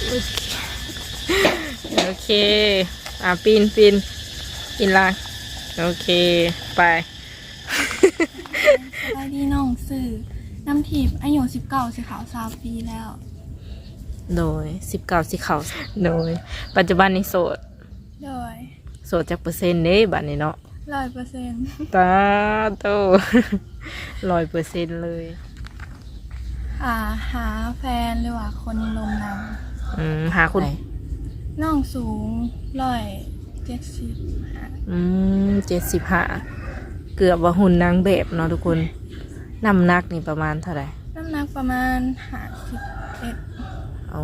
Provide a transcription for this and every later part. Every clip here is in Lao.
ໂອເຄ ອ່າ ປີນ ປີນ ປີນລາງ ໂອເຄ ໄປ. ສະບາຍດີນ້ອງ ຊື່ນ້ຳທິບ ອາຍຸສິບເກົ້າ ຊິເຂົ້າຊາວປີແລ້ວ. ໂດຍ ສິບເກົ້າ ຊິເຂົ້າ ໂດຍ ປັດຈຸບັນນີ້ໂສດ? ໂດຍ. ໂສດຈັກເປີເຊັນເດ້ບາດນີ້ເນາະ? ຮ້ອຍເປີເຊັນ. ຕາໂຕ ຮ້ອຍເປີເຊັນເລີຍ. ອ່າ ຫາແຟນ ຫຼືວ່າຄົນລົມນຳ. ອືມ ຫາຄົນໃດ? ນ້ອງສູງຮ້ອຍເຈັດສິບຫ້າ. ອືມ ເຈັດສິບຫ້າ ເກືອບວ່າຫຸ່ນນາງແບບເນາະທຸກຄົນ. ນ້ຳໜັກນີ້ປະມານເທົ່າໃດ? ນ້ຳໜັກປະມານຫ້າສິບເອັດ. ໂອ້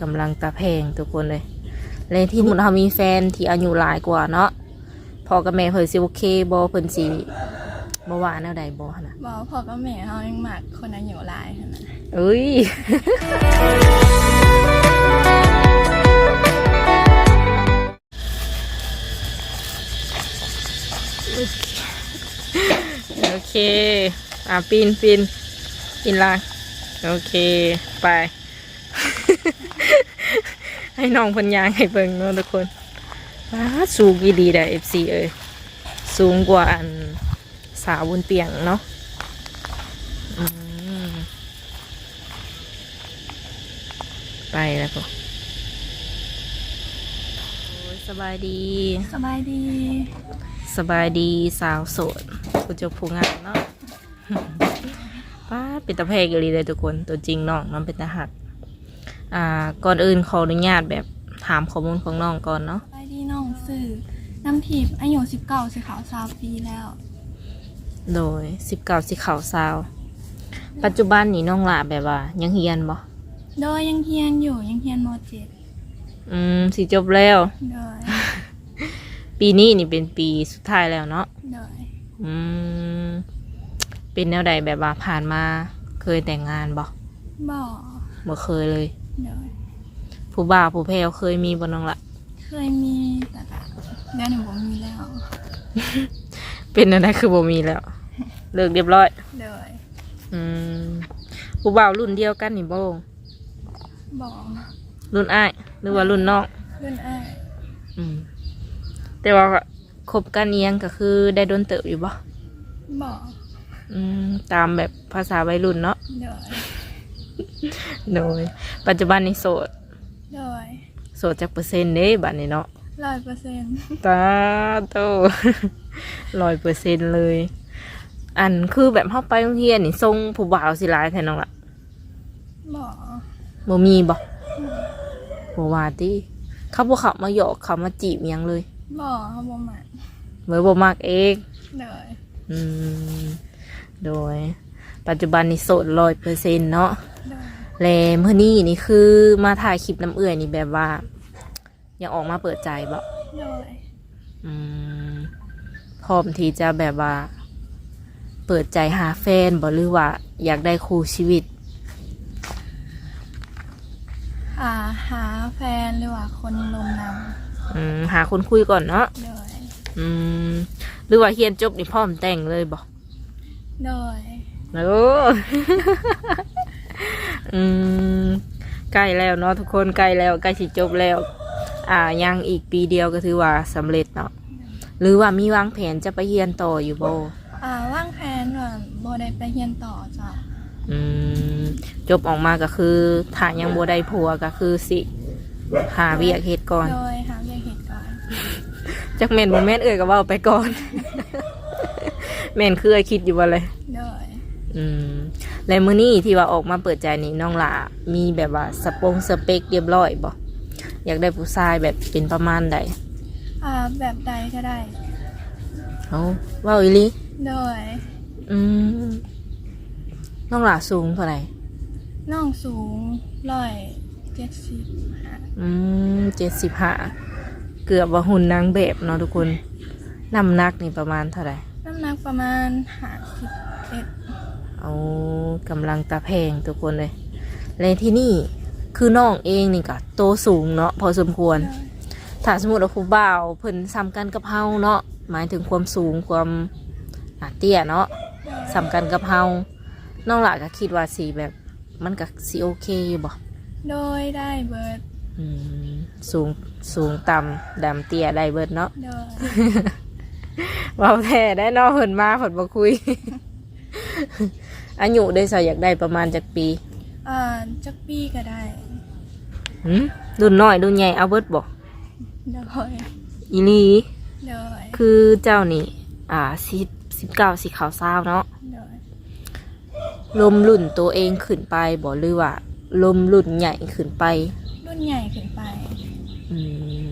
ກຳລັງຕາແພງທຸກຄົນເອີຍ. ແລະ ທີ່ສົມມຸດເຮົາມີແຟນທີ່ອາຍຸຫຼາຍກວ່າເນາະ ພໍ່ກັບແມ່ເພິ່ນຊິໂອເຄບໍ່? ເພິ່ນຊິບໍ່ວ່າແນວໃດບໍ່ຫັ້ນນະ? ບໍ່ ພໍ່ກັບແມ່ເຮົາຍັງມັກຄົນອາຍຸຫຼາຍຫັ້ນນະ. ເອີຍ ໂອເຄ ອ່າ ປີນ ປີນ ປີນລາງ ໂອເຄ ໄປ. ໃຫ້ນ້ອງເພິ່ນຍ່າງໃຫ້ເບິ່ງເນາະທຸກຄົນ. ປາດ ສູງອີ່ຫຼີໄດ໋ ເອັຟຊີເອີຍ ສູງກວ່າອັນສາວບຸນປ່ຽງເນາະ. ອືມ ໄປແລ້ວກໍ ໂອ້ຍ ສະບາຍດີ ສະບາຍດີ ສະບາຍດີສາວໂສດ ຜູ້ຈົບຜູ້ງາມເນາະ. ປາດ ເປັນຕາແພງອີ່ຫຼີເດ້ທຸກຄົນ ຕົວຈິງນ້ອງມັນເປັນຕາຮັກ. ອ່າ ກ່ອນອື່ນຂໍອະນຸຍາດແບບຖາມຂໍ້ມູນຂອງນ້ອງກ່ອນເນາະ. ສະບາຍດີນ້ອງ ຊື່ນ້ຳທິບ ອາຍຸສິບເກົ້າ ຊິເຂົ້າຊາວປີແລ້ວ. ໂດຍ ສິບເກົ້າ ຊິເຂົ້າຊາວ. ປັດຈຸບັນນີ້ນ້ອງຫຼ້າແບບວ່າຍັງຮຽນບໍ່? ໂດຍ ຍັງຮຽນຢູ່ ຍັງຮຽນ ມໍເຈັດ. ອືມ ຊິຈົບແລ້ວ. ໂດຍ. ປີນີ້ນີ້ເປັນປີສຸດທ້າຍແລ້ວເນາະ? ໂດຍ. ອືມ ເປັນແນວໃດ ແບບວ່າຜ່ານມາເຄີຍແຕ່ງງານບໍ່? ບໍ່ ບໍ່ເຄີຍເລີຍ. ໂດຍ. ຜູ້ບ່າວຜູ້ແພ້ວເຄີຍມີບໍ່ນ້ອງລະ? ເຄີຍມີ ແຕ່ກະດຽວນີ້ບໍ່ມີແລ້ວ. ເປັນແນວໃດຄືບໍ່ມີແລ້ວ? ເລີກຮຽບຮ້ອຍ? ໂດຍ. ອືມ ຜູ້ບ່າວລຸ້ນດຽວກັນນີ້ບໍ່? ບໍ່. ລຸ້ນອ້າຍ ຫຼືວ່າລຸ້ນນ້ອງ? ລຸ້ນອ້າຍ. ອືມ ແຕ່ວ່າຄົບກັນອີ່ຫຍັງກໍຄືໄດ້ດົນເຕີບຢູ່ບໍ່? ບໍ່. ອືມ ຕາມແບບພາສາໄວລຸ້ນເນາະ? ໂດຍ. ໂດຍ. ປັດຈຸບັນນີ້ໂສດ? ໂດຍ. ໂສດຈັກເປີເຊັນເດ້ບາດນີ້ເນາະ? ຮ້ອຍເປີເຊັນ. ຕາໂຕ ຮ້ອຍເປີເຊັນເລີຍ. ອັນ ຄືແບບເຮົາໄປໂຮງຮຽນນີ້ ຊົງຜູ້ບ່າວຊິຫຼາຍແທ້ນ້ອງລະ? ບໍ່. ບໍ່ມີບໍ່? ບໍ່. ບໍ່ວ່າຕິ ເຂົາບໍ່ເຂົ້າມາຫຍອກ ເຂົ້າມາຈີບຫຍັງເລີຍ? ບໍ່ ເຮົາບໍ່ມັກ. ເລີຍບໍ່ມັກເອງ? ໂດຍ. ອືມ ໂດຍ. ປັດຈຸບັນນີ້ໂສດຮ້ອຍເປີເຊັນເນາະ? ໂດຍ. ແລະ ມື້ນີ້ນີ້ຄືມາຖ່າຍຄລິບນຳເອື້ອຍນີ້ ແບບວ່າຢາກອອກມາເປີດໃຈບໍ່? ໂດຍ. ອືມ ພ້ອມທີ່ຈະແບບວ່າເປີດໃຈຫາແຟນບໍ່ ຫຼືວ່າຢາກໄດ້ຄູ່ຊີວິດ? ອ່າ ຫາແຟນ ຫຼືວ່າຄົນລົມນຳ. ອືມ ຫາຄົນຄຸຍກ່ອນເນາະ? ໂດຍ. ອືມ ຫຼືວ່າຮຽນຈົບນີ້ພ້ອມແຕ່ງເລີຍບໍ່? ໂດຍ. ໂອ້ ອືມ ໃກ້ແລ້ວເນາະທຸກຄົນ ໃກ້ແລ້ວ ໃກ້ຊິຈົບແລ້ວ. ອ່າ ຍັງອີກປີດຽວກໍຖືວ່າສຳເລັດເນາະ. ຫຼືວ່າມີວາງແຜນຈະໄປຮຽນຕໍ່ຢູ່ບໍ່? ອ່າ ວາງແຜນວ່າບໍ່ໄດ້ໄປຮຽນຕໍ່ເຈົ້າ. ອືມ ຈົບອອກມາກໍຄື ຖ້າຍັງບໍ່ໄດ້ຜົວກໍຄືຊິຫາວຽກເຮັດກ່ອນ. ໂດຍ ຫາວຽກເຮັດກ່ອນ. ຈັກແມ່ນບໍ່ແມ່ນ ເອື້ອຍກໍເວົ້າໄປກ່ອນ. ແມ່ນຄືອ້າຍຄິດຢູ່ບໍ່ເລີຍ? ໂດຍ. ອືມ ແລະ ມື້ນີ້ທີ່ວ່າອອກມາເປີດໃຈນີ້ ນ້ອງຫຼ້າມີແບບວ່າສະປົງສະເປັກຮຽບຮ້ອຍບໍ່? ຢາກໄດ້ຜູ້ຊາຍແບບເປັນປະມານໃດ? ອ່າ ແບບໃດກໍໄດ້. ເອົ້າ ເວົ້າອີ່ຫຼີ? ໂດຍ. ອືມ ນ້ອງຫຼ້າສູງເທົ່າໃດ? ນ້ອງສູງຮ້ອຍເຈັດສິບຫ້າ. ອືມ ເຈັດສິບຫ້າ ເກືອບວ່າຫຸ່ນນາງແບບເນາະທຸກຄົນ. ນ້ຳໜັກນີ້ປະມານເທົ່າໃດ? ນ້ຳໜັກປະມານຫ້າສິບເອັດ. ໂອ້ ກຳລັງຕາແພງທຸກຄົນເອີຍ. ແລະ ທີ່ນີ້ຄືນ້ອງເອງນີ້ກະໂຕສູງເນາະ ພໍສົມຄວນ. ໂດຍ. ຖ້າສົມມຸດວ່າຜູ້ບ່າວເພິ່ນສ່ຳກັນກັບເຮົາເນາະ ໝາຍເຖິງຄວາມສູງ ຄວາມ ອ່າ ເຕ້ຍເນາະ ໂດຍ. ສ່ຳກັນກັບເຮົາ ນ້ອງຫຼ້າກໍຄິດວ່າຊິແບບ ມັນກໍຊິໂອເຄຢູ່ບໍ່? ໂດຍ ໄດ້ເບິດ. ອືມ ສູງ ສູງຕ່ຳ ດຳເຕ້ຍໄດ້ເບິດເນາະ. ໂດຍ ເວົ້າແທ້ ໄດ້ເນາະ ເພິ່ນມາເພິ່ນບໍ່ຄຸຍ. ອາຍຸເດ້ ສາວຢາກໄດ້ປະມານຈັກປີ? ເອີ ຈັກປີກະໄດ້. ຫືມ ລຸ້ນນ້ອຍລຸ້ນໃຫຍ່ເອົາເບິດບໍ່? ໂດຍ ອີ່ຫຼີ? ໂດຍ ຄືເຈົ້ານີ້ ອ່າ ສິບ ສິບເກົ້າ ຊິເຂົ້າຊາວເນາະ. ໂດຍ ລົມລຸ້ນໂຕເອງຂຶ້ນໄປບໍ່ ຫຼືວ່າລົມລຸ້ນໃຫຍ່ຂຶ້ນໄປ? ລຸ້ນໃຫຍ່ຂຶ້ນໄປ. ອືມ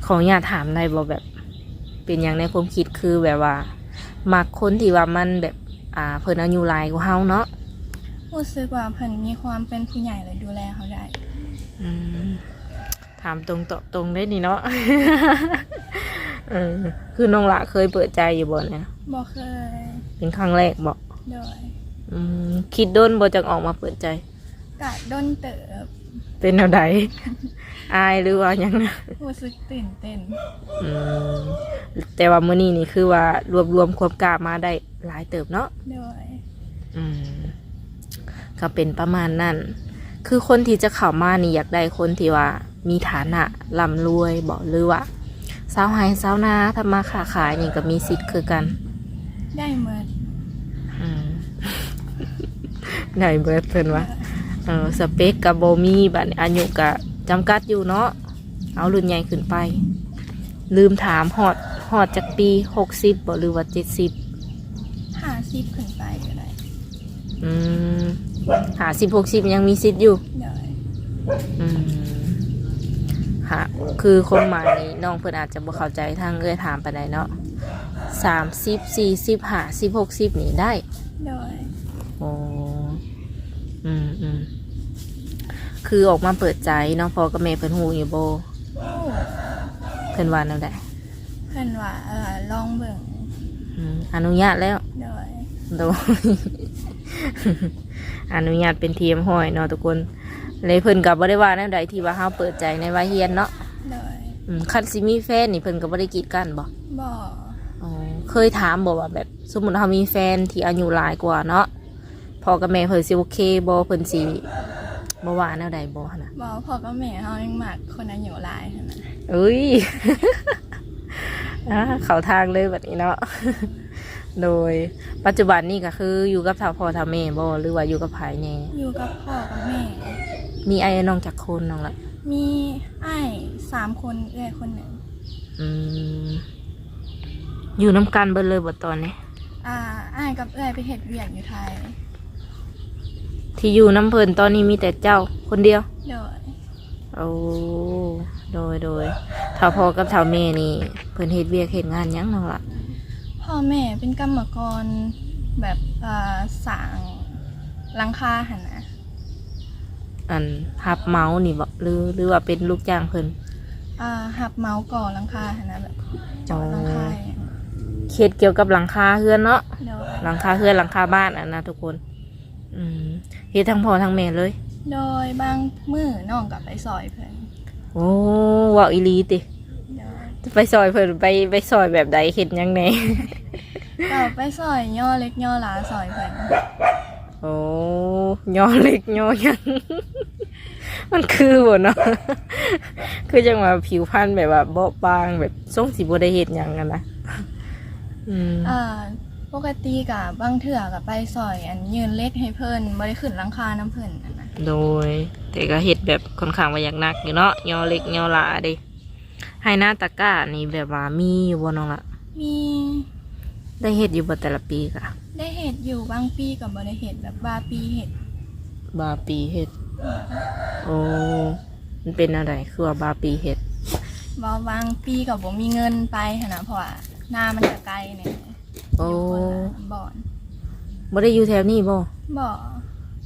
ຂໍອະນຸຍາດຖາມໄດ້ບໍ່ ແບບ ເປັນຫຍັງໃນຄວາມຄິດ ຄືແບບວ່າ ມັກຄົນທີ່ວ່າມັນແບບ ອ່າ ເພິ່ນອາຍຸຫຼາຍກວ່າເຮົາເນາະ? ຮູ້ສຶກວ່າເພິ່ນມີຄວາມເປັນຜູ້ໃຫຍ່ ແລະ ດູແລເຮົາໄດ້. ອືມ ຖາມຕົງຕອບຕົງເດ້ນີ້ເນາະ. ເອີ ຄືນ້ອງຫຼ້າເຄີຍເປີດໃຈຢູ່ບໍ່ນີ້? ບໍ່ເຄີຍ. ເປັນຄັ້ງແລກບໍ່? ໂດຍ. ອືມ ຄິດດົນບໍ່ ຈັ່ງອອກມາເປີດໃຈ? ກະດົນເຕີບ. ເປັນແນວໃດ? ອາຍ ຫຼືວ່າຫຍັງ? ຮູ້ສຶກຕື່ນເຕັ້ນ. ອືມ ແຕ່ວ່າມື້ນີ້ນີ້ ຄືວ່າລວບລວມຄວາມກ້າມາໄດ້ຫຼາຍເຕີບເນາະ? ໂດຍ. ອືມ ກໍເປັນປະມານນັ້ນ. ຄືຄົນທີ່ຈະເຂົ້າມານີ້ ຢາກໄດ້ຄົນທີ່ວ່າມີຖານະລ່ຳລວຍບໍ ຫຼືວ່າຊາວໄຮ່ຊາວນາ ທຳມາຄ້າຂາຍນີ້ກໍມີສິດຄືກັນ? ໄດ້ໝົດ. ອືມ ໄດ້ເບິດເພິ່ນວ່າ. ເອີ ສະເປັກກໍບໍ່ມີ ບາດນີ້ອາຍຸກໍຈຳກັດຢູ່ເນາະ. ເອົາລຸ້ນໃຫຍ່ຂຶ້ນໄປ. ລືມຖາມ ຮອດ ຮອດຈັກປີ? ຫົກສິບບໍ ຫຼືວ່າເຈັດສິບ? ຫ້າສິບຂຶ້ນໄປກໍໄດ້. ອືມ ຫ້າສິບ ຫົກສິບຍັງມີສິດຢູ່? ໂດຍ. ອືມ ຫາ ຄືຄວາມໝາຍນີ້ ນ້ອງເພິ່ນອາດຈະບໍ່ເຂົ້າໃຈທາງເອື້ອຍຖາມປານໃດເນາະ. ສາມສິບ ສີ່ສິບ ຫ້າສິບ ຫົກສິບນີ້ໄດ້? ໂດຍ. ໂອ້ ອືມ ອືມ ຄືອອກມາເປີດໃຈເນາະ ພໍ່ກັບແມ່ເພິ່ນຮູ້ຢູ່ບໍ່? ຮູ້. ເພິ່ນວ່າແນວໃດ? ເພິ່ນວ່າ ເອີ ລອງເບິ່ງ. ອືມ ອະນຸຍາດແລ້ວ? ໂດຍ. ໂດຍ ອະນຸຍາດເປັນທີ່ຮຽບຮ້ອຍເນາະທຸກຄົນ. ແລະເພິ່ນກໍບໍ່ໄດ້ວ່າແນວໃດທີ່ວ່າເຮົາເປີດໃຈໃນວັຍຮຽນເນາະ? ໂດຍ. ອືມ ຄັນຊິມີແຟນນີ້ ເພິ່ນກໍບໍ່ໄດ້ກີດກັ້ນບໍ່? ບໍ່. ອໍ ເຄີຍຖາມບໍ່ວ່າແບບ ສົມມຸດເຮົາມີແຟນທີ່ອາຍຸຫຼາຍກວ່າເນາະ ພໍ່ກັບແມ່ເພິ່ນຊິໂອເຄບໍ່? ເພິ່ນຊິບໍ່ວ່າແນວໃດບໍ່ຫັ້ນນະ? ບໍ່ ພໍ່ກັບແມ່ເຮົາຍັງມັກຄົນອາຍຸຫຼາຍຫັ້ນນະ. ເອີຍ ອ່າ ເຂົ້າທາງເລີຍບັດນີ້ເນາະ. ໂດຍ ປັດຈຸບັນນີ້ກໍຄືຢູ່ກັບເຖົ້າພໍ່ເຖົ້າແມ່ບໍ່ ຫຼືວ່າຢູ່ກັບໃຜແດ່? ຢູ່ກັບພໍ່ກັບແມ່. ມີອ້າຍນ້ອງຈັກຄົນນ້ອງລະ? ມີອ້າຍສາມຄົນ ເອື້ອຍຄົນໜຶ່ງ. ອືມ ຢູ່ນຳກັນເບິດເລີຍບໍ່ຕອນນີ້? ອ່າ ອ້າຍກັບເອື້ອຍໄປເຮັດວຽກຢູ່ໄທ. ທີ່ຢູ່ນຳເພິ່ນຕອນນີ້ມີແຕ່ເຈົ້າຄົນດຽວ? ໂດຍ. ໂອ້ ໂດຍ ໂດຍ. ຖ້າພໍ່ກັບຖ້າແມ່ນີ້ ເພິ່ນເຮັດວຽກເຮັດງານຫຍັງນ້ອງລະ? ພໍ່ແມ່ເປັນກຳມະກອນ ແບບ ເອີ ສ້າງຫຼັງຄາຫັ້ນນະ. ອັນຮັບເໝົານີ້ບໍ ຫຼື ຫຼືວ່າເປັນລູກຈ້າງເພິ່ນ? ອ່າ ຮັບເໝົາກໍ່ຫຼັງຄາຫັ້ນນະ ແບບເຈາະຫຼັງຄາ. ອໍ ເຮັດກ່ຽວກັບຫຼັງຄາເຮືອນເນາະ? ໂດຍ. ຫຼັງຄາເຮືອນ ຫຼັງຄາບ້ານຫັ້ນນະທຸກຄົນ. ອືມ ເຮັດທັງພໍ່ທັງແມ່ເລີຍ? ໂດຍ. ບາງມື້ນ້ອງກໍໄປຊ່ອຍເພິ່ນ. ໂອ້ ເວົ້າອີ່ຫຼີຕິ? ໂດຍ. ໄປຊ່ອຍເພິ່ນ ໄປ ໄປຊ່ອຍແບບໃດ? ເຮັດຫຍັງແດ່? ກໍໄປຊ່ອຍຍໍເຫຼັກຍໍຫຼາຊ່ອຍເພິ່ນ. ໂອ້ ຍໍເຫຼັກຍໍຫຍັງ? ມັນຄືບໍ່ເນາະ? ຄືຈັ່ງວ່າຜິວພັນແບບວ່າເບາະບາງ ແບບຊົງຊິບໍ່ໄດ້ເຮັດຫຍັງຫັ້ນນະ. ອືມ ເອີ ປົກກະຕິກະບາງເທື່ອກະໄປຊ່ອຍ ອັນ ຍື່ນເຫຼັກໃຫ້ເພິ່ນ ບໍ່ໄດ້ຂຶ້ນຫຼັງຄານຳເພິ່ນຫັ້ນນະ. ໂດຍ. ແຕ່ກໍເຮັດແບບຂ້ອນຂ້າງວ່າຢາກໜັກຢູ່ເນາະ ຍໍເຫຼັກຍໍຫຼາເດ້. ໄຮ່ນາຕາກ້ານີ້ແບບວ່າມີຢູ່ບໍ່ນ້ອງລະ? ມີ. ໄດ້ເຮັດຢູ່ບໍ່ແຕ່ລະປີກະ? ໄດ້ເຮັດຢູ່ ບາງປີກໍບໍ່ໄດ້ເຮັດ ແບບບາງປີເຮັດ. ບາງປີເຮັດ. ໂອ້ ມັນເປັນແນວໃດ ຄືວ່າບາງປີເຮັດ? ເວົ້າບາງປີກໍບໍ່ມີເງິນໄປຫັ້ນນະ ເພາະວ່ານາມັນກະໄກແດ່. ໂອ້ ຢູ່ຄົນລະບ່ອນ. ບໍ່ໄດ້ຢູ່ແຖວນີ້ບໍ່? ບໍ່.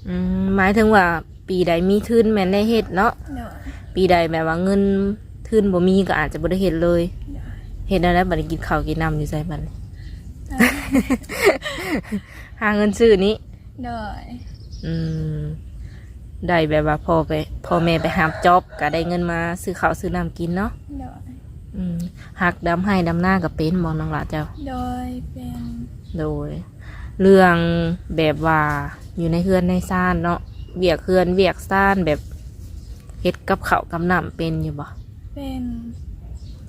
ອືມ ໝາຍເຖິງວ່າ ປີໃດມີທຶນແມ່ນໄດ້ເຮັດເນາະ. ໂດຍ. ປີໃດແບບວ່າເງິນທຶນບໍ່ມີກໍອາດຈະບໍ່ໄດ້ເຮັດເລີຍ. ໂດຍ. ເຮັດແນວໃດບັດນີ້ ກິນເຂົ້າກິນນ້ຳຢູ່ໃສບັດນີ້? ເອີ ຫາເງິນຊື້ນີ້. ໂດຍ. ອືມ ໄດ້ແບບວ່າພໍ່ໄປ ພໍ່ແມ່ໄປຮັບຈ໊ອບ ກໍໄດ້ເງິນມາຊື້ເຂົ້າຊື້ນ້ຳກິນເນາະ. ໂດຍ. ອືມ ຮັກດຳໄຮ່ດຳນາກໍເປັນບໍ່ນ້ອງຫຼ້າເຈົ້າ? ໂດຍ ເປັນ. ໂດຍ. ເລື່ອງແບບວ່າຢູ່ໃນເຮືອນໃນຊານເນາະ ວຽກເຮືອນວຽກຊານ ແບບ ເຮັດກັບເຂົ້າກັບນ້ຳເປັນຢູ່ບໍ່? ເປັນ.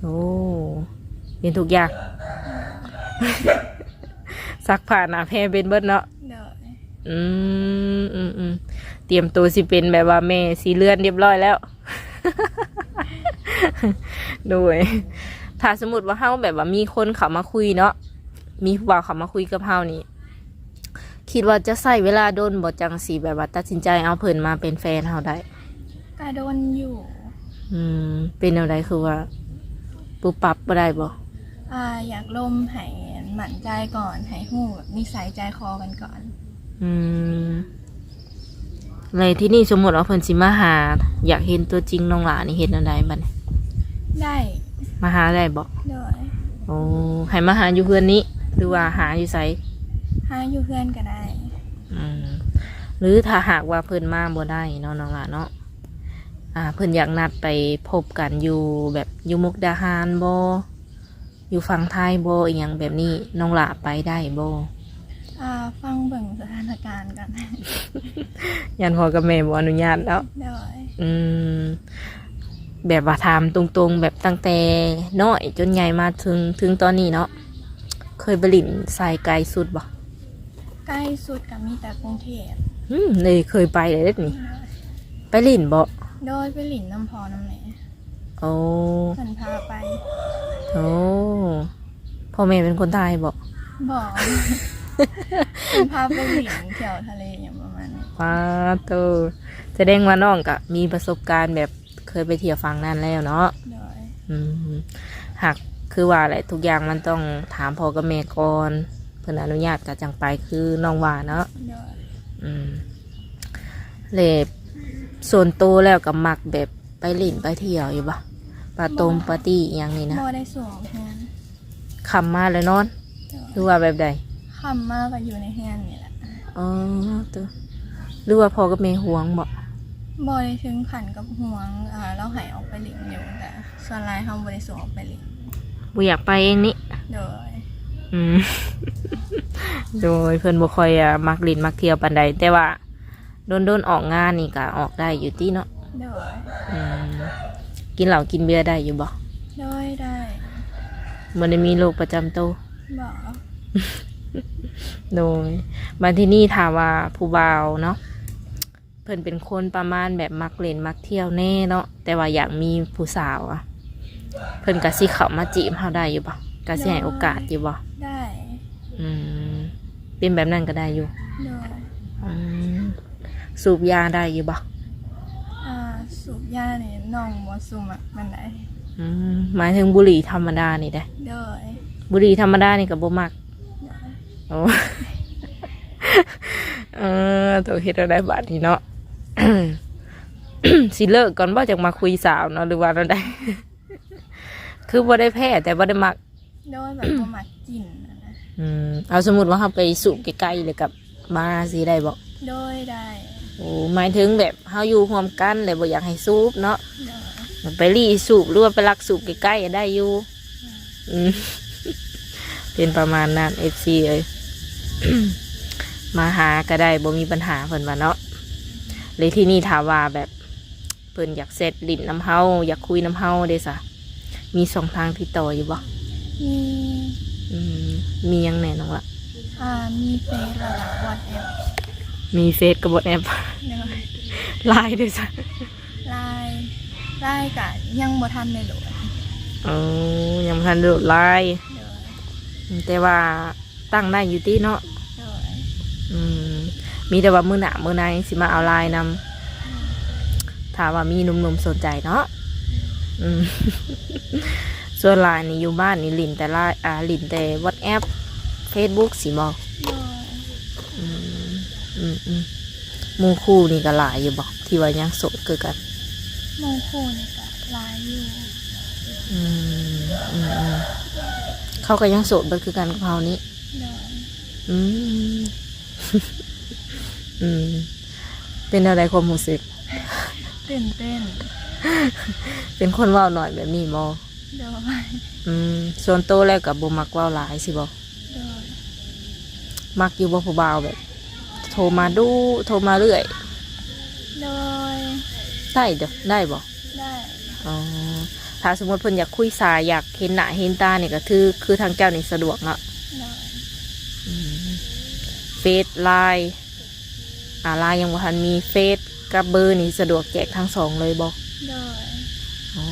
ໂອ້ ເປັນທຸກຢ່າງ. ຊັກຜ້າໜ້າແພເປັນເບິດເນາະ? ໂດຍ. ອືມ ອືມໆ ຕຽມໂຕຊິເປັນແບບວ່າແມ່ສີເລືອນຮຽບຮ້ອຍແລ້ວ. ໂດຍ ຖ້າສົມມຸດວ່າເຮົາແບບວ່າມີຄົນເຂົ້າມາຄຸຍເນາະ ມີຜູ້ບ່າວເຂົ້າມາຄຸຍກັບເຮົານີ້ ຄິດວ່າຈະໃຊ້ເວລາດົນບໍ່ ຈັ່ງຊິແບບວ່າຕັດສິນໃຈເອົາເພິ່ນມາເປັນແຟນເຮົາໄດ້? ກະດົນຢູ່. ອືມ ເປັນແນວໃດ ຄືວ່າປຸບປັບບໍ່ໄດ້ບໍ່? ອາ ຢາກລົມໃຫ້ໝັ້ນໃຈກ່ອນ ໃຫ້ຮູ້ແບບນິໄສໃຈຄໍກັນກ່ອນ. ອືມ ແລ້ວທີນີ້ສົມມຸດວ່າເພິ່ນຊິມາຫາ ຢາກເຫັນຕົວຈິງນ້ອງຫຼ້ານີ້ ເຮັດແນວໃດບັດນີ້? ໄດ້. ມາຫາໄດ້ບໍ່? ໂດຍ. ໂອ້ ໃຫ້ມາຫາຢູ່ເຮືອນນີ້ ຫຼືວ່າຫາຢູ່ໃສ? ຫາຢູ່ເຮືອນກະໄດ້. ອືມ ຫຼືຖ້າຫາກວ່າເພິ່ນມາບໍ່ໄດ້ເນາະ ນ້ອງຫຼ້າເນາະ ອາ ເພິ່ນຢາກນັດໄປພົບກັນຢູ່ແບບ ຢູ່ມຸກດາຫານບໍ່? ຢູ່ຝັ່ງໄທບໍ່ ອີ່ຫຍັງແບບນີ້ ນ້ອງຫຼ້າໄປໄດ້ບໍ່? ອາ ຟັງເບິ່ງສະຖານະການກ່ອນ. ຢ້ານພໍ່ກັບແມ່ບໍ່ອະນຸຍາດເນາະ? ໂດຍ. ອືມ ແບບວ່າຖາມຕົງໆ ແບບຕັ້ງແຕ່ນ້ອຍຈົນໃຫຍ່ມາເຖິງ ເຖິງຕອນນີ້ເນາະ ເຄີຍໄປຫຼິ້ນໃສໄກສຸດບໍ່? ໃກ້ສຸດກະມີແຕ່ກຸງເທບ. ອືມ ເລີຍເຄີຍໄປເລີຍເດ້ນີ້. ໂດຍ. ໄປຫຼິ້ນບໍ່? ໂດຍ ໄປຫຼິ້ນນຳພໍ່ນຳແມ່. ໂອ້ ເພິ່ນພາໄປ. ໂອ້ ພໍ່ແມ່ເປັນຄົນໄທບໍ່? ບໍ່ ເພິ່ນພາໄປຫຼິ້ນທ່ຽວທະເລຫຍັງປະມານນີ້. ປາໂຕ ສະແດງວ່ານ້ອງກະມີປະສົບການແບບເຄີຍໄປທ່ຽວຝັ່ງນັ້ນແລ້ວເນາະ? ໂດຍ. ອືມ ຫາກຄືວ່າແຫຼະ ທຸກຢ່າງມັນຕ້ອງຖາມພໍ່ກັບແມ່ກ່ອນ ເພິ່ນອະນຸຍາດກະຈັ່ງໄປ ຄືນ້ອງວ່າເນາະ? ໂດຍ. ອືມ ແລະ ສ່ວນໂຕແລ້ວກະມັກແບບໄປຫຼິ້ນໄປທ່ຽວຢູ່ບໍ່? ປາຕົງ ບໍ່ ປາຕີ້ອີ່ຫຍັງນີ້ນະ? ບໍ່ໄດ້ສູອອກເຮືອນ. ຄ່ຳມາແລ້ວນອນ ໂດຍ ຫຼືວ່າແບບໃດ? ຄ່ຳມາກະຢູ່ໃນເຮືອນນີ້ແຫຼະ. ອໍ ໂຕ ຫຼືວ່າພໍ່ກັບແມ່ຫ່ວງບໍ່? ບໍ່ໄດ້ເຖິງຂັ້ນກັບຫ່ວງ ອາ ລາວໃຫ້ອອກໄປຫຼິ້ນຢູ່ ແຕ່ສ່ວນຫຼາຍເຮົາບໍ່ໄດ້ສົ່ງອອກໄປຫຼິ້ນ. ບໍ່ຢາກໄປເອງນີ້? ໂດຍ. ອືມ ໂດຍ ເພິ່ນບໍ່ຄ່ອຍ ອາ ມັກຫຼິ້ນມັກທ່ຽວປານໃດ ແຕ່ວ່າ ດົນໆອອກງານນີ້ກະອອກໄດ້ຢູ່ຕິເນາະ? ໂດຍ. ອືມ ກິນເຫຼົ້າກິນເບຍໄດ້ຢູ່ບໍ່? ໂດຍ ໄດ້. ບໍ່ໄດ້ມີໂລກປະຈຳໂຕ? ບໍ່. ໂດຍ. ບາດທີນີ້ຖ້າວ່າຜູ້ບ່າວເນາະ ເພິ່ນເປັນຄົນປະມານແບບມັກຫຼິ້ນມັກທ່ຽວແນ່ເນາະ ແຕ່ວ່າຢາກມີຜູ້ສາວອະ ເພິ່ນກະຊິເຂົ້າມາຈີບເຮົາໄດ້ຢູ່ບໍ່? ກະຊິໃຫ້ໂອກາດຢູ່ບໍ່? ໄດ້. ອືມ ເປັນແບບນັ້ນກະໄດ້ຢູ່. ໂດຍ. ອືມ ສູບຢາໄດ້ຢູ່ບໍ່? ອາ ສູບຢານີ້ນ້ອງບໍ່ສູ່ມັກປານໃດ. ອືມ ໝາຍເຖິງບຸຫຼີ່ທຳມະດານີ້ເດ້? ໂດຍ. ບຸຫຼີ່ທຳມະດານີ້ກະບໍ່ມັກ? ໂດຍ. ໂອ້ ເອີ ໂຕ ເຮັດແນວໃດບາດນີ້ເນາະ? ຊິເລີກກ່ອນບໍ່ ຈັ່ງມາຄຸຍສາວເນາະ ຫຼືວ່າແນວໃດ? ຄືບໍ່ໄດ້ແພ້ ແຕ່ບໍ່ໄດ້ມັກ. ໂດຍ ແບບບໍ່ມັກກິ່ນຫັ້ນນະ. ອືມ ເອົາ ສົມມຸດວ່າເຮົາໄປສູບໃກ້ໆ ແລ້ວກະມາຊີ້ໄດ້ບໍ່? ໂດຍ ໄດ້. ໂອ້ ໝາຍເຖິງແບບເຮົາຢູ່ຮ່ວມກັນ ແລ້ວບໍ່ຢາກໃຫ້ສູບເນາະ? ໂດຍ. ໄປລີ້ສູບ ຫຼືວ່າໄປລັກສູບໃກ້ໆ ໄດ້ຢູ່. ອືມ ອືມ ເປັນປະມານນັ້ນ ເອັຟຊີ ເອີຍ ມາຫາກະໄດ້ ບໍ່ມີບັນຫາ ເພິ່ນວ່າເນາະ. ແລ້ວທີນີ້ຖ້າວ່າແບບ ເພິ່ນຢາກແຊັດຫຼິ້ນນຳເຮົາ ຢາກຄຸຍນຳເຮົາເດ້ສະ ມີຊ່ອງທາງຕິດຕໍ່ຢູ່ບໍ່? ມີ. ອືມ ມີຫຍັງແດ່ນ້ອງລະ? ອາ ມີເຟສ ແລ້ວກະວັອດແອັບ. ມີເຟສກັບວັອດແອັບ. ໂດຍ. ລາຍເດ້ສະ? ລາຍ ລາຍກະຍັງບໍ່ທັນໄດ້ໂຫຼດ. ໂອ້ ຍັງບໍ່ທັນໂຫຼດລາຍ. ໂດຍ. ອືມ ແຕ່ວ່າ ຕັ້ງໄດ້ຢູ່ຕິເນາະ? ໂດຍ. ອືມ ມີແຕ່ວ່າມື້ໜ້າມື້ໃນຊິມາເອົາລາຍນຳ ຖ້າວ່າມີໜຸ່ມໆສົນໃຈເນາະ. ອືມ ສ່ວນຫຼາຍນີ້ຢູ່ບ້ານນີ້ຫຼິ້ນແຕ່ລາຍ ອ່າ ຫຼິ້ນແຕ່ວັອດແອັບ ເຟສບຸກຊີ້ບໍ່? ໂດຍ. ອືມ ອືມໆ ໝູ່ຄູ່ນີ້ກະຫຼາຍຢູ່ບໍ່ ທີ່ວ່າຍັງໂສດຄືກັນ? ໝູ່ຄູ່ນີ້ກະຫຼາຍຢູ່. ອືມ ອືມໆ ເຂົາກະຍັງໂສດເບິດຄືກັນກັບເຮົານີ້? ໂດຍ. ອືມ ອືມ ເປັນແນວໃດຄວາມຮູ້ສຶກ? ຕື່ນເຕັ້ນ. ເປັນຄົນເວົ້າໜ້ອຍແບບນີ້ບໍ່? ໂດຍ. ອືມ ສ່ວນໂຕແລ້ວກະບໍ່ມັກເວົ້າຫຼາຍຊີ້ບໍ່? ໂດຍ. ມັກຢູ່ບໍ່ຜູ້ບ່າວແບບໂທມາດຸ ໂທມາເລື້ອຍ? ໂດຍ. ໄດ້ເດີ້ ໄດ້ບໍ່? ໄດ້. ອໍ ຖ້າສົມມຸດເພິ່ນຢາກຄຸຍສາ ຢາກເຫັນໜ້າເຫັນຕານີ້ ກໍຖື ຄືທາງເຈົ້ານີ້ສະດວກເນາະ? ໂດຍ. ອືມ ເຟສ ລາຍ ອາ ລາຍຍັງບໍ່ທັນມີ ເຟສກັບເບີນີ້ສະດວກແຈກທັງສອງເລີຍບໍ່? ໂດຍ. ອໍ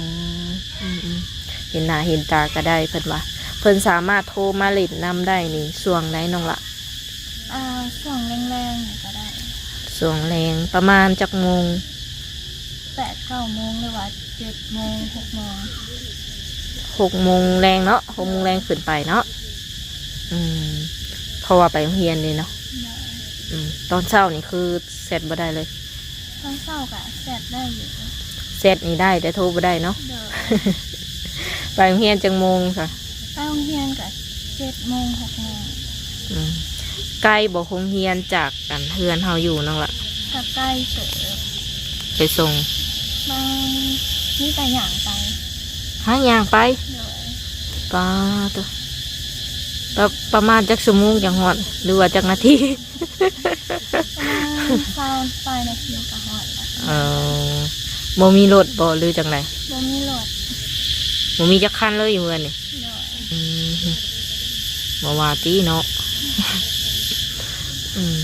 ອືມໆ ເຫັນໜ້າເຫັນຕາກໍໄດ້ ເພິ່ນວ່າ ເພິ່ນສາມາດໂທມາຫຼິ້ນນຳໄດ້ນີ້ ຊ່ວງໃດນ້ອງລະ? ອ່າ ຊ່ວງແລງໆນີ້ກໍໄດ້. ຊ່ວງແລງປະມານຈັກໂມງ? ແປດເກົ້າໂມງ ຫຼືວ່າເຈັດໂມງ ຫົກໂມງ. ຫົກໂມງແລງເນາະ ຫົກໂມງແລງຂຶ້ນໄປເນາະ. ອືມ ເພາະວ່າໄປໂຮງຮຽນເດ້ເນາະ. ໂດຍ. ອືມ ຕອນເຊົ້ານີ້ຄືແຊັດບໍ່ໄດ້ເລີຍ? ຕອນເຊົ້າກະແຊັດໄດ້ຢູ່. ແຊັດນີ້ໄດ້ ແຕ່ໂທບໍ່ໄດ້ເນາະ? ໂດຍ. ໄປໂຮງຮຽນຈັກໂມງຊະ? ໄປໂຮງຮຽນກະເຈັດໂມງ ຫົກໂມງ. ອືມ ໄກບໍ່ໂຮງຮຽນຈາກ ອັນ ເຮືອນເຮົາຢູ່ນ້ອງລະ? ກະໄກເຕີບ. ໄປສົ່ງ? ບາງ ມີແຕ່ຍ່າງໄປ. ຫາ ຍ່າງໄປ? ໂດຍ. ປາໂຕ ປະ ປະມານຈັກຊົ່ວໂມງຈັ່ງຮອດ ຫຼືວ່າຈັກນາທີ? ປະມານຊາວປາຍນາທີກໍຮອດລະ. ເອີ ບໍ່ມີລົດບໍ່ ຫຼືຈັ່ງໃດ? ບໍ່ມີລົດ. ບໍ່ມີຈັກຄັນເລີຍຢູ່ເຮືອນນີ້? ໂດຍ. ອືມ ບໍ່ວ່າຕິເນາະ. ອືມ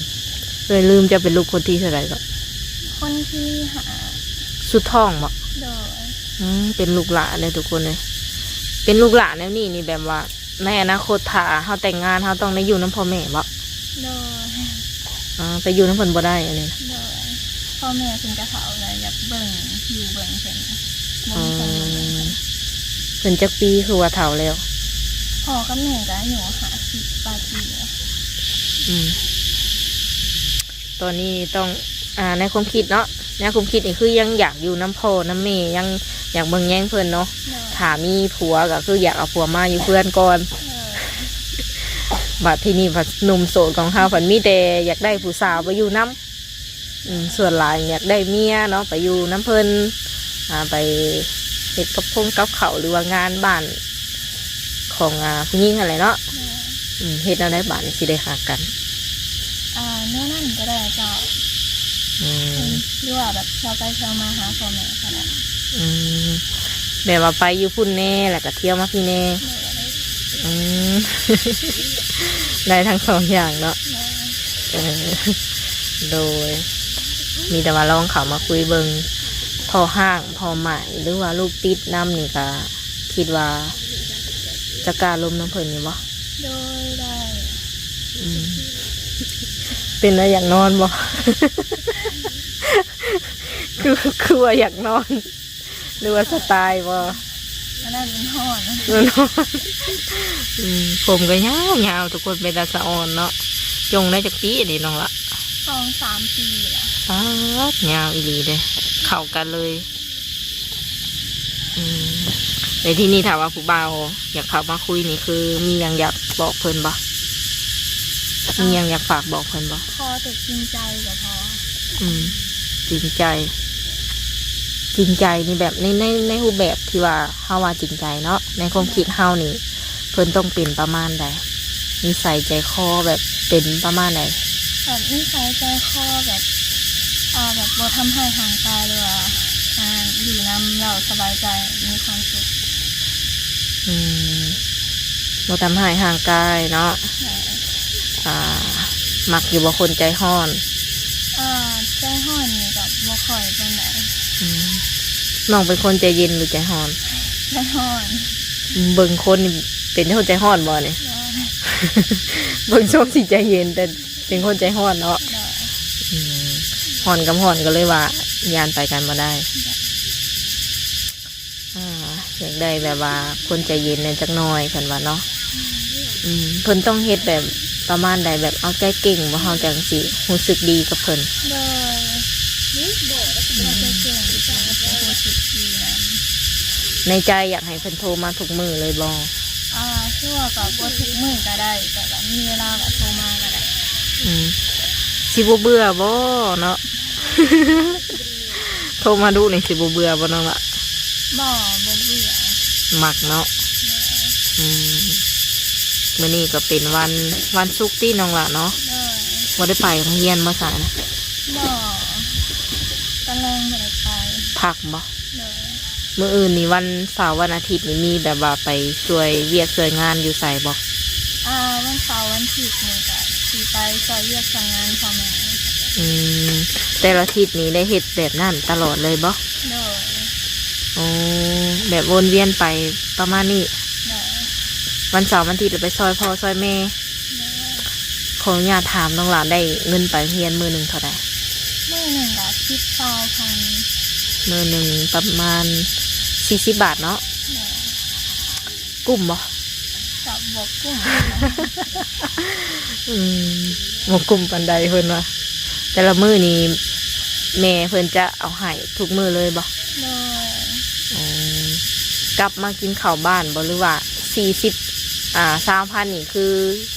ເອື້ອຍລືມ ເຈົ້າເປັນລູກຄົນທີເທົ່າໃດເກາະ? ຄົນທີຫ້າ. ສຸດທ້ອງບໍ່? ໂດຍ. ອືມ ເປັນລູກຫຼ້າເດີທຸກຄົນເອີຍ. ເປັນລູກຫຼ້າແນວນີ້ນີ້ ແບບວ່າ ໃນອະນາຄົດຖ້າເຮົາແຕ່ງງານ ເຮົາຕ້ອງໄດ້ຢູ່ນຳພໍ່ແມ່ບໍ່? ໂດຍ. ອໍ ໄປຢູ່ນຳເພິ່ນບໍ່ໄດ້ອັນນີ້? ໂດຍ. ພໍ່ແມ່ເພິ່ນກະເຖົ້າແລ້ວ ຢາກເບິ່ງ ຢູ່ເບິ່ງເພິ່ນ ບໍ່ມີຄົນຢູ່ເບິ່ງເພິ່ນ. ເພິ່ນຈັກປີ ຄືວ່າເຖົ້າແລ້ວ? ພໍ່ກັບແມ່ກະອາຍຸຫ້າສິບປາຍປີແລ້ວ. ອືມ ຕອນນີ້ຕ້ອງ ອ່າ ໃນຄວາມຄິດເນາະ ໃນຄວາມຄິດນີ້ຄືຍັງຢາກຢູ່ນຳພໍ່ນຳແມ່ ຍັງຢາກເບິ່ງແຍງເພິ່ນເນາະ. ໂດຍ. ຖ້າມີຜົວກໍຄືຢາກເອົາຜົວມາຢູ່ເຮືອນກ່ອນ. ໂດຍ. ບັດທີນີ້ພັດໜຸ່ມໂສດຂອງເຮົາພັດມີແຕ່ຢາກໄດ້ຜູ້ສາວໄປຢູ່ນຳ. ອືມ ສ່ວນຫຼາຍຢາກໄດ້ເມຍເນາະ ໄປຢູ່ນຳເພິ່ນ ອ່າ ໄປເຮັດກັບຄົງກັບເຂົ້າ ຫຼືວ່າງານບ້ານຂອງ ອ່າ ຜູ້ຍິງຫັ້ນແຫຼະເນາະ. ໂດຍ. ອືມ ເຮັດແນວໃດບາດນີ້ຊິໄດ້ຮັກກັນ? ອ່າ ແນວນັ້ນກໍໄດ້ເຈົ້າ. ອືມ ຫຼືວ່າແບບເທີ່ຍວໄປທ່ຽວມາຫາພໍ່ແມ່ກໍໄດ້. ອືມ ແບບວ່າໄປຢູ່ພຸ້ນແດ່ ແລ້ວກໍທ່ຽວມາພີ້ແດ່. ໂດຍ. ອືມ ໄດ້ທັງສອງຢ່າງເນາະ. ໂດຍ. ເອີ ໂດຍ ມີແຕ່ວ່າລອງເຂົ້າມາຄຸຍເບິ່ງ ພໍຮ້າງພໍໝ້າຍ ຫຼືວ່າລູກຕິດນຳນີ້ກະຄິດວ່າຈະກ້າລົມນຳເພິ່ນຢູ່ບໍ່? ໂດຍ ໄດ້. ອືມ ເປັນແນວຢາກນອນບໍ່? ຄື ຄືວ່າຢາກນອນ. ຫຼືວ່າສະຕາຍບໍ່? ອັນນັ້ນມັນຮ້ອນ. ມັນຮ້ອນ. ອືມ ຜົມກໍຍາວໆ ທຸກຄົນ ເປັນຕາສະອອນເນາະ. ຈົ່ງໄດ້ຈັກປີອັນນີ້ນ້ອງລະ? ສອງສາມປີລະ. ປາດ ຍາວອີ່ຫຼີເດ້ ເຂົ້າກັນເລີຍ. ອືມ ແລ້ວທີນີ້ຖ້າວ່າຜູ້ບ່າວຢາກເຂົ້າມາຄຸຍນີ້ ຄືມີຫຍັງຢາກບອກເພິ່ນບໍ່? ອ່າ ມີຫຍັງຢາກຝາກບອກເພິ່ນບໍ່? ຂໍແຕ່ຈິງໃຈກໍພໍ. ອືມ ຈິງໃຈ ຈິງໃຈນີ້ແບບໃນ ໃນ ໃນຮູບແບບທີ່ວ່າເຮົາວ່າຈິງໃຈເນາະ ໃນຄວາມຄິດເຮົານີ້ ເພິ່ນຕ້ອງເປັນປະມານໃດ? ນິໄສໃຈຄໍແບບເປັນປະມານໃດ? ແບບນິໄສໃຈຄໍແບບ ອ່າ ແບບບໍ່ທຳຮ້າຍຮ່າງກາຍ ຫຼືວ່າ ອ່າ ຢູ່ນຳແລ້ວສະບາຍໃຈ ມີຄວາມສຸກ. ອືມ ບໍ່ທຳຮ້າຍຮ່າງກາຍເນາະ. ໂດຍ. ອ່າ ມັກຢູ່ບໍ່ຄົນໃຈຮ້ອນ? ອ່າ ໃຈຮ້ອນນີ້ກໍບໍ່ຄ່ອຍປານໃດ. ອືມ ນ້ອງເປັນຄົນໃຈເຢັນ ຫຼື ໃຈຮ້ອນ? ໃຈຮ້ອນ. ອືມ ເບິ່ງຄົນນີ້ເປັນຄົນໃຈຮ້ອນບໍ່ນີ້? ໂດຍ. ເບິ່ງຊົງຊິໃຈເຢັນ ແຕ່ເປັນຄົນໃຈຮ້ອນເນາະ. ໂດຍ. ອືມ ຮ້ອນກັບຮ້ອນກໍເລີຍວ່າຢ້ານໄປກັນບໍ່ໄດ້. ໂດຍ. ອ່າ ຢາກໄດ້ແບບວ່າຄົນໃຈເຢັນແດ່ຈັກໜ່ອຍ ເພິ່ນວ່າເນາະ. ອືມ ເພິ່ນຕ້ອງເຮັດແບບປະມານໃດ ແບບເອົາໃຈເກັ່ງບໍ່ ເຮົາຈັ່ງຊິຮູ້ສຶກດີກັບເພິ່ນ? ໂດຍ ເອົາໃຈເກັ່ງ ຮູ້ສຶກດີນຳ. ໃນໃຈຢາກໃຫ້ເພິ່ນໂທມາທຸກມື້ເລີຍບໍ່? ອ່າ ຄືວ່າກໍບໍ່ທຸກມື້ກໍໄດ້ ແຕ່ວ່າມີເວລາກໍໂທມາກໍໄດ້. ອືມ ຊິບໍ່ເບື່ອບໍ່ເນາະ? ໂທມາດຸນີ້ຊິບໍ່ເບື່ອບໍ່ນ້ອງລະ? ບໍ່ ບໍ່ເບື່ອ. ມັກເນາະ. ໂດຍ. ອືມ ມື້ນີ້ກໍເປັນວັນ ວັນສຸກຕິນ້ອງລະເນາະ? ໂດຍ. ບໍ່ໄດ້ໄປໂຮງຮຽນບໍ່ຊະນະ? ບໍ່ ຕອນແລງບໍ່ໄດ້ໄປ. ພັກບໍ່? ໂດຍ. ມື້ອື່ນນີ້ວັນເສົາວັນອາທິດນີ້ມີແບບວ່າໄປຊ່ວຍວຽກຊ່ວຍງານຢູ່ໃສບໍ່? ອ່າ ວັນເສົາວັນອາທິດນີ້ກະຊິໄປຊ່ອຍວຽກຊ່ອຍງານພໍ່ແມ່. ອືມ ແຕ່ລະທິດນີ້ໄດ້ເຮັດແບບນັ້ນຕະຫຼອດເລີຍບໍ່? ໂດຍ. ໂອ້ ແບບວົນວຽນໄປປະມານນີ້. ໂດຍ. ວັນເສົາວັນອາທິດລະໄປຊ່ອຍພໍ່ຊ່ອຍແມ່. ໂດຍ. ຂໍອະນຸຍາດຖາມນ້ອງຫຼ້າ ໄດ້ເງິນໄປໂຮງຮຽນມື້ໜຶ່ງເທົ່າໃດ? ມື້ໜຶ່ງກະສິບ ຊາວພັນ. ມື້ໜຶ່ງປະມານສີ່ສິບບາດເນາະ. ໂດຍ. ກຸ້ມບໍ່? ກະບໍ່ກຸ້ມ. ອືມ ບໍ່ກຸ້ມປານໃດເພິ່ນວ່າ. ແຕ່ລະມື້ນີ້ແມ່ເພິ່ນຈະເອົາໃຫ້ທຸກມື້ເລີຍບໍ່? ໂດຍ. ອືມ ກັບມາກິນເຂົ້າບ້ານບໍ່ ຫຼືວ່າສີ່ສິບ ອ່າ ຊາວພັນນີ້ຄື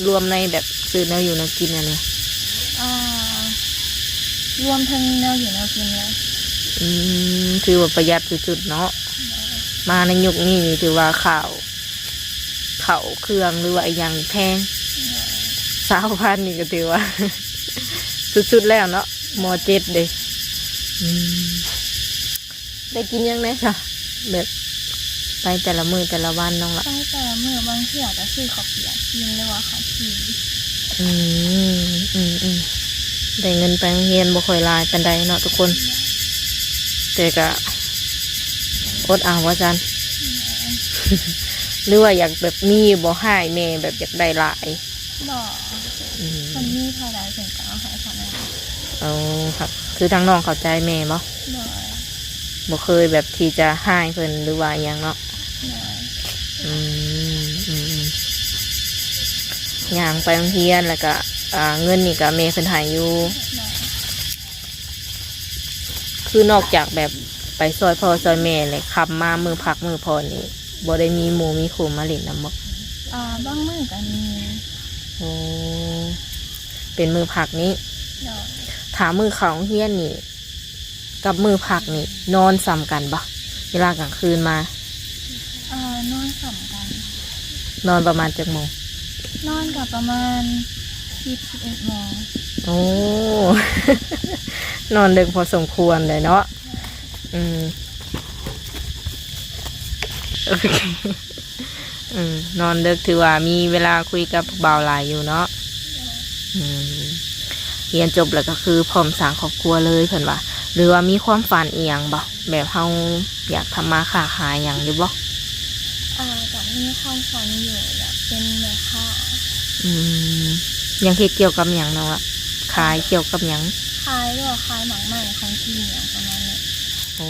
ລວມໃນແບບຊື້ແນວຢູ່ແນວກິນອັນນີ້? ອ່າ ລວມທັງແນວຢູ່ແນວກິນເລີຍ. ອືມ ຖືວ່າປະຢັດສຸດໆເນາະ. ໂດຍ. ມາໃນຍຸກນີ້ນີ້ຖືວ່າຂ້າວ ເຂົ້າເຄື່ອງ ຫຼືວ່າອີ່ຫຍັງແພງ. ໂດຍ. ຊາວພັນນີ້ກໍຖືວ່າສຸດໆແລ້ວເນາະ ມໍເຈັດເດ້. ອືມ ໄດ້ກິນຫຍັງແດ່ຊະ ແບບໄປແຕ່ລະມື້ແຕ່ລະວັນນ້ອງຫຼ້າ? ໄປແຕ່ລະມື້ ບາງເທື່ອກໍຊື້ເຂົ້າປຽກກິນ ຫຼືວ່າເຂົ້າຈີ່. ອືມ ອືມໆ ໄດ້ເງິນໄປໂຮງຮຽນບໍ່ຄ່ອຍຫຼາຍປານໃດເນາະທຸກຄົນ ແຕ່ກະອົດເອົາວ່າຊັ້ນ. ແມ່ນ. ຫຼືວ່າຢາກແບບມີຢູ່ບໍ່ ຮ້າຍແມ່ແບບຢາກໄດ້ຫຼາຍ? ບໍ່. ອືມ ເພິ່ນມີເທົ່າໃດເພິ່ນກໍເອົາໃຫ້ເທົ່ານັ້ນ. ໂອ້ ຄືທາງນ້ອງເຂົ້າໃຈແມ່ບໍ່? ໂດຍ. ບໍ່ເຄີຍແບບທີ່ຈະຮ້າຍເພິ່ນ ຫຼືວ່າອີ່ຫຍັງເນາະ. ໂດຍ. ອືມ ອືມໆ ຍ່າງໄປໂຮງຮຽນ ແລ້ວກະ ອ່າ ເງິນນີ້ກະແມ່ເພິ່ນໃຫ້ຢູ່. ໂດຍ. ຄືນອກຈາກແບບໄປຊ່ອຍພໍ່ຊ່ອຍແມ່ ແລ້ວຄ່ຳມາມື້ພັກມື້ຜ່ອນນີ້ ບໍ່ໄດ້ມີໝູ່ມີຄູ່ມາຫຼິ້ນນຳບໍ່? ອ່າ ບາງມື້ກໍມີ. ໂອ້ ເປັນມື້ພັກນີ້. ໂດຍ. ຖ້າມື້ເຂົ້າໂຮງຮຽນນີ້ ກັບມື້ພັກນີ້ນອນສ່ຳກັນບໍ່ ເວລາກາງຄືນມາ? ເອີ ນອນສ່ຳກັນ. ນອນປະມານຈັກໂມງ? ນອນກໍປະມານສິບ ສິບເອັດໂມງ. ໂອ້ ນອນເດິກພໍສົມຄວນເລີຍເນາະ. ອືມ ໂອເຄ. ອືມ ນອນເດິກ ຖືວ່າມີເວລາຄຸຍກັບຜູ້ບ່າວຫຼາຍຢູ່ເນາະ. ອືມ ຮຽນຈົບແລ້ວກໍຄືພ້ອມສ້າງຄອບຄົວເລີຍເພິ່ນວ່າ ຫຼືວ່າມີຄວາມຝັນອີ່ຫຍັງບໍ່ ແບບເຮົາຢາກທຳມາຄ້າຂາຍຫຍັງຢູ່ບໍ່? ອ່າ ກໍມີຄວາມຝັນຢູ່ ຢາກເປັນແມ່ຄ້າ. ອືມ ຢາກເຮັດກ່ຽວກັບຫຍັງນ້ອງລະ? ຂາຍກ່ຽວກັບຫຍັງ? ຂາຍ ຫຼືວ່າຂາຍໝາກໄມ້ ຂອງກິນຫຍັງປະມານນີ້. ໂອ້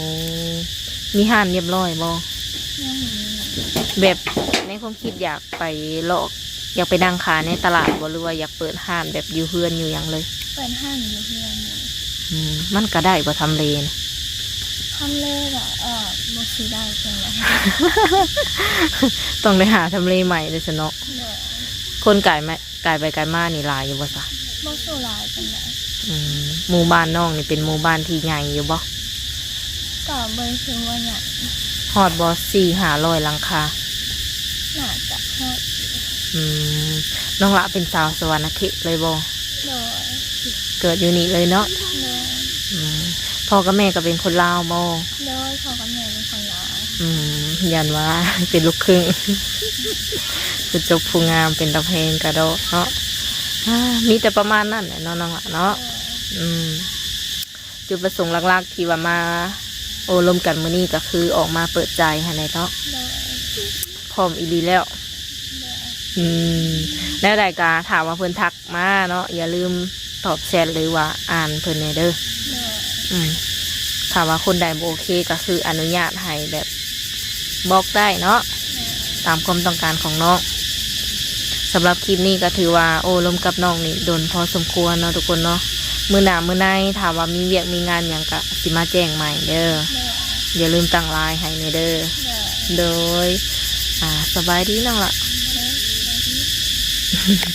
ມີຮ້ານຮຽບຮ້ອຍບໍ່? ຍັງບໍ່ມີ. ແບບໃນຄວາມຄິດຢາກໄປເລາະ ຢາກໄປນັ່ງຂາຍໃນຕະຫຼາດບໍ່ ຫຼືວ່າຢາກເປີດຮ້ານແບບຢູ່ເຮືອນຢູ່ຫຍັງເລີຍ? ເປີດຮ້ານຢູ່ເຮືອນ. ອືມ ມັນກະໄດ້ບໍ່ ທຳເລນະ? ທຳເລກະ ເອີ ບໍ່ຊິໄດ້ຈັ່ງໃດ. ຕ້ອງໄດ້ຫາທຳເລໃໝ່ເລີຍຊັ້ນເນາະ. ໂດຍ. ຄົນກາຍມາ ກາຍໄປກາຍມານີ້ຫຼາຍຢູ່ບໍ່ຊະ? ບໍ່ສູຫຼາຍປານໃດ. ອືມ ໝູ່ບ້ານນ້ອງນີ້ເປັນໝູ່ບ້ານທີ່ໃຫຍ່ຢູ່ບໍ່? ກໍບໍ່ໄດ້ຖືວ່າໃຫຍ່. ຮອດບໍ່ ສີ່ຫ້າຮ້ອຍຫຼັງຄາ? ໜ້າຈະຮອດຢູ່. ອືມ ນ້ອງລະເປັນຊາວສະຫວັນນະເຂດເລີຍບໍ່? ໂດຍ. ເກີດຢູ່ນີ້ເລີຍເນາະ? ໂດຍ. ອືມ ພໍ່ກັບແມ່ກໍເປັນຄົນລາວບໍ່? ໂດຍ ພໍ່ກັບແມ່ເປັນຄົນລາວ. ອືມ ຢ້ານວ່າເປັນລູກຄຶ່ງ ຜູ້ຈົບຜູ້ງາມ ເປັນຕາແພງກະດອກເນາະ. ອາ ມີແຕ່ປະມານນັ້ນແຫຼະເນາະ ນ້ອງລະເນາະ. ໂດຍ. ອືມ ຈຸດປະສົງຫຼັກໆທີ່ວ່າມາໂອ້ລົມກັນມື້ນີ້ ກໍຄືອອກມາເປີດໃຈຫັ້ນແຫຼະເນາະ. ໂດຍ. ພ້ອມອີ່ຫຼີແລ້ວ. ໂດຍ. ອືມ ແນວໃດກໍຖ້າວ່າເພິ່ນທັກ ມາເນາະ ຢ່າລືມຕອບແຊັດ ຫຼືວ່າອ່ານເພິ່ນແດ່ເດີ. ໂດຍ. ອືມ ຖ້າວ່າຄົນໃດບໍ່ໂອເຄ ກໍຄືອະນຸຍາດໃຫ້ແບບບລັອກໄດ້ເນາະ. ໂດຍ. ຕາມຄວາມຕ້ອງການຂອງນ້ອງ. ສຳລັບຄລິບນີ້ກໍຖືວ່າໂອ້ລົມກັບນ້ອງນີ້ດົນພໍສົມຄວນເນາະທຸກຄົນເນາະ. ມື້ໜ້າມື້ໃນ ຖ້າວ່າມີວຽກມີງານຫຍັງ ກໍຊິມາແຈ້ງໃໝ່ເດີ. ໂດຍ. ຢ່າລືມຕັ້ງລາຍໃຫ້ແດ່ເດີ. ໂດຍ. ໂດຍ. ອ່າ ສະບາຍດີນ້ອງລະ. ໂດຍ.